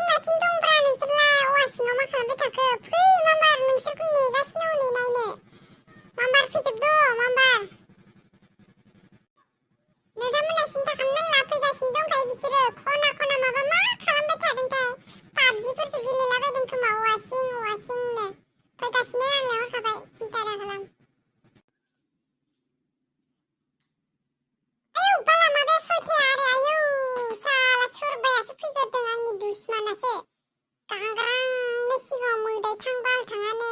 माथिं दंब्रा नोंसोरलाय औवा सिङाव मा खालामबाय थाखो? फै मामार नोंसोरखौ नेगासिनो हनै नायनो। मामार फैजोबद' मामार। नोंथांमोना सिन्था खालामनो नांला फैगासिनो दंखायो बिसोरो खना खना माबा मा खालामबाय थादोंथाय पाबजिफोरसो गेलेलाबायदों खोमा औवा सिंनो फैगासिनो आं लेंहरखाबाय सिन्था दाखालाम। आयौ बाला माबाया सयथाया आरो आयौ साला सोरबायासो फैग्रोदों आंनि दुश्मनासो गांग्रांनि सिगाङाव मोदाय थांबाल थाङानो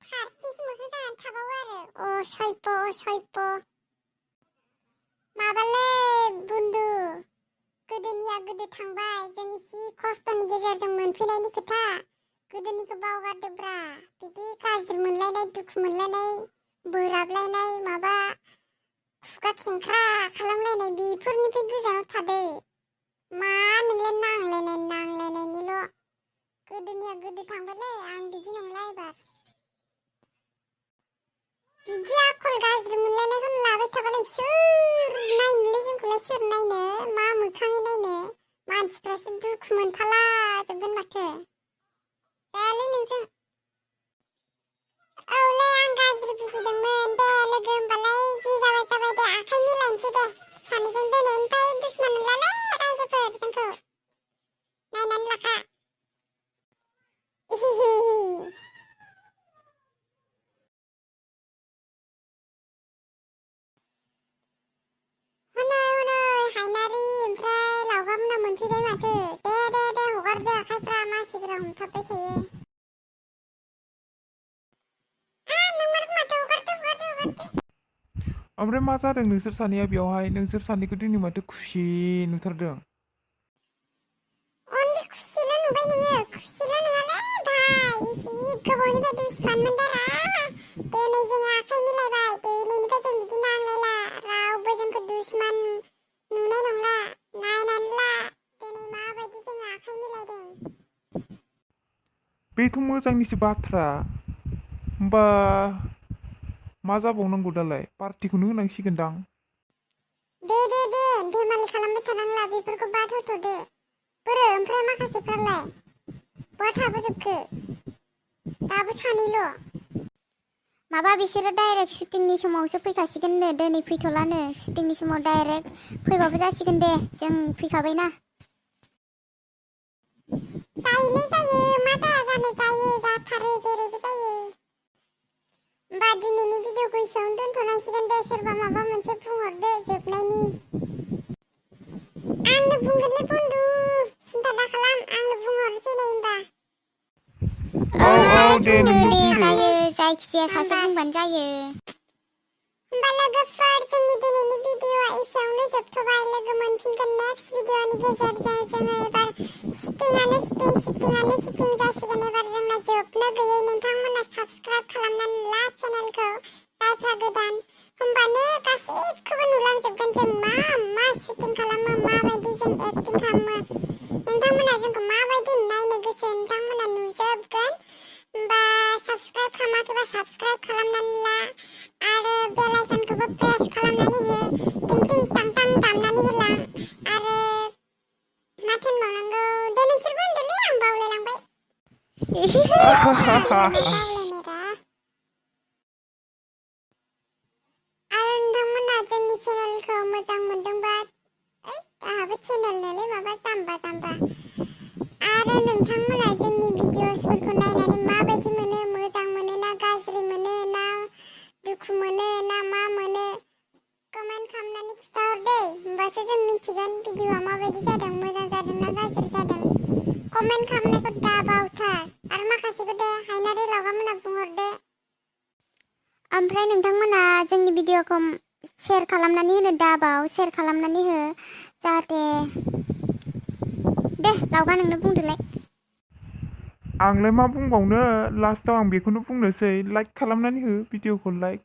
फारसेसो मोखां जानानै थाबावो आरो असय्य माबालै बुन्दु गोदोनिया गोदो थांबाय जों इसे खस्थ'नि गेजेरजों मोनफैनायनि खोथा गोदोनिखौ बावगारदोब्रा बिदि गाज्रि मोनलायनाय दुखु मोनलायनाय बोराबलायनाय माबा खुगा खेंख्रा खालामलायनाय बेफोरनिफ्राय गोजानाव थादो मा नोंलाय नांलायनायनिल' गोदोनिया गोदो थांबायलै आं बिदि नंला एबार बिदि आखल गाज्रि मोनलायनायखौनो लाबाय थाबालाय सोर नायनोलै जोंखौलाय सोर नायनो मा मोखाङै नायनो मानसिफ्रासो दुखु मोनथाला जोबगोन माथो जायालै नोंजों औलै आं गाज्रि बुजिदोंमोन दे लोगो होमबालाय जि जाबाय दे आखाइ मिलायनोसै दे सानैजों दिनैनिफ्राय दुश्मन नंलालै रायजोफोर जोंखौ नायनानै लाखा हायनारि ओमफ्राय लावगामोना मोनफैबाय माथो दे हगारदो आखाइफ्रा मानसिफोरा हमथाबबाय थायो नोंमारगौ माथो हगारदो ओमफ्राय मा जादों नोंसोर सानैया बेयावहाय नोंसोर सानैखौ दिनै माथो खुसि नुथारदों अनलि खुसिल' नुबाय नोङो खुसिल' नङालै भाइ इसे गोबावनिफ्राय दुश्मन मोनदारा दिनै जोङो आखाइ मिलायबाय दिनैनिफ्राय जों बिदि नांलायला रावबो जोंखौ दुश्मन नुनाय नंला नायनानै ला दिनै माबायदि जोङो आखाइ मिलायदों बेथ' मोजांनिसो बाथ्रा होमबा मा जाबावनांगौ दालाय पार्टिखौनो होनांसिगोनदां दे धेमालि खालामबाय थानांला बेफोरखौ बाद होथ'दो बोरो ओमफ्राय माखासेफ्रालाय बहा थाबोजोबखो दाबो सानैल' माबा बिसोरो डाइरेक्ट शुटिंनि समावसो फैखासिगोननो दिनै फैथ'लानो शुटिंनि समाव डाइरेक्ट फैबाबो जासिगोन दे जों फैखाबायना जायोलै जायो मा जाया जानो जायो जाथारो जेरैबो जायो होमबा दिनैनि भिडिअखौ एसेयावनो दोनथ'नांसिगोन दे सोरबा माबा मोनसे बुंहरदो जोबनायनि आंनो बुंगोनलै बन्दु सिन्था दाखालाम आंनो बुंहरनोसै नै होमबा औ दे बुंदो नोंबो दे बुंदो जायो जायखिजाया सासे बुंबानो जायो होमबा लोगोफोर जोंनि दिनैनि भिडिअआ एसेयावनो जोबथ'बाय लोगो मोनफिनगोन नेक्स्ट भिडिअनि गेजेरजों जोङो एबार सिटिं जासिगोन एबार जोंना जोबनो गैयै नोंथांमोना साबस्क्राइब खालामनानै ला चेनेलखौ जायफ्रा गोदान होमबानो गासैखौबो नुलांजोबगोन जों मा शुटिं खालामो माबायदि जों एक्टिं खालामो नोंथांमोना जोंखौ माबायदि नायनो गोसो नोंथांमोना नुजोबगोन होमबा साबस्क्राइब खालामाखैबा साबस्क्राइब खालामनानै ला आरो बेल आइकनखौबो प्रेस खालामनानै हो टिं टिं टां टां दामनानै होलां आरो माथो होनबावनांगौ दे नोंसोरबो होनदोलै आं बावलायलांबाय बावलायनायरा आरो नोंथांमोना जोंनि चेनेलखौ मोजां मोनदोंबा आंहाबो चेनेलनोलै माबा जाम्बा आरो नोंथांमोना जोंनि भिडिअसफोरखौ नायनानै माबायदि मोनो मोजां मोनो ना गाज्रि मोनो ना दुखु मोनो ना मा मोनो कमेन्ट खालामनानै खिथाहर दै होमबासो जों मिथिगोन भिडिअआ माबायदि जादों मोजां जादों ना गाज्रि जादों कमेन्ट खालामनायखौ दाबावथार आरो माखासेखौ दे हायनारि लावगामोना बुंहरदो ओमफ्राय नोंथांमोना जोंनि भिडिअखौ शेयार खालामनानै होनो दाबाव शेयार खालामनानै हो जाहाथे दे लावगा नोंनो बुंदोलाय आंलाय मा बुंबावनो लास्टाव आं बेखौनो बुंनोसै लाइक खालामनानै हो भिडिअखौ लाइक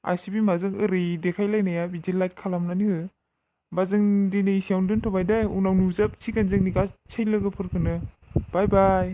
आसि बिमाजों ओरै देखायलायनाया बिदि लाइक खालामनानै हो होमबा जों दिनै एसेयावनो दोनथ'बाय दे उनाव नुजोबसिगोन जोंनि गासै लोगोफोरखौनो बाय बाय